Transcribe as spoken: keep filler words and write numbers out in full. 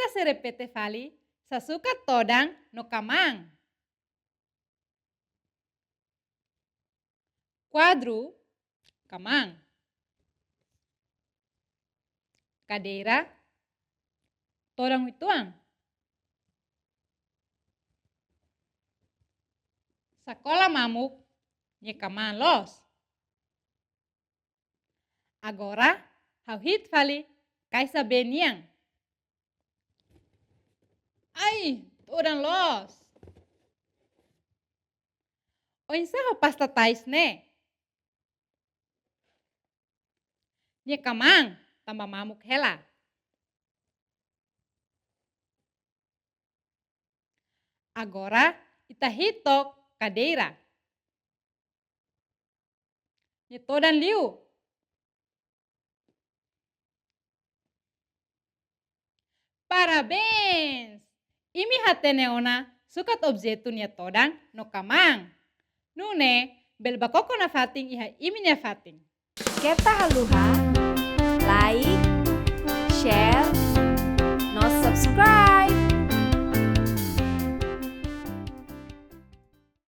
Ita sei repete fali, sasukat todan no kmaan. Kuadru, kmaan. Kadeira, todan uitoan. Sakola mamuk, nia kmaan loos. Agora, ha'u hi'it fali kaixa bee nian. Ai, todan loos. Oinsá ho pasta tais ne'e? Nia kmaan tanba mamuk hela. Agora, ita hi'it took kadeira. Nia todan liu. Parabéns! Imi hatene ona sukat objetu nia todan no kmaan. Nune'e, bele bá koko nafatin iha imi-nia fatin. Keta haluha like, share,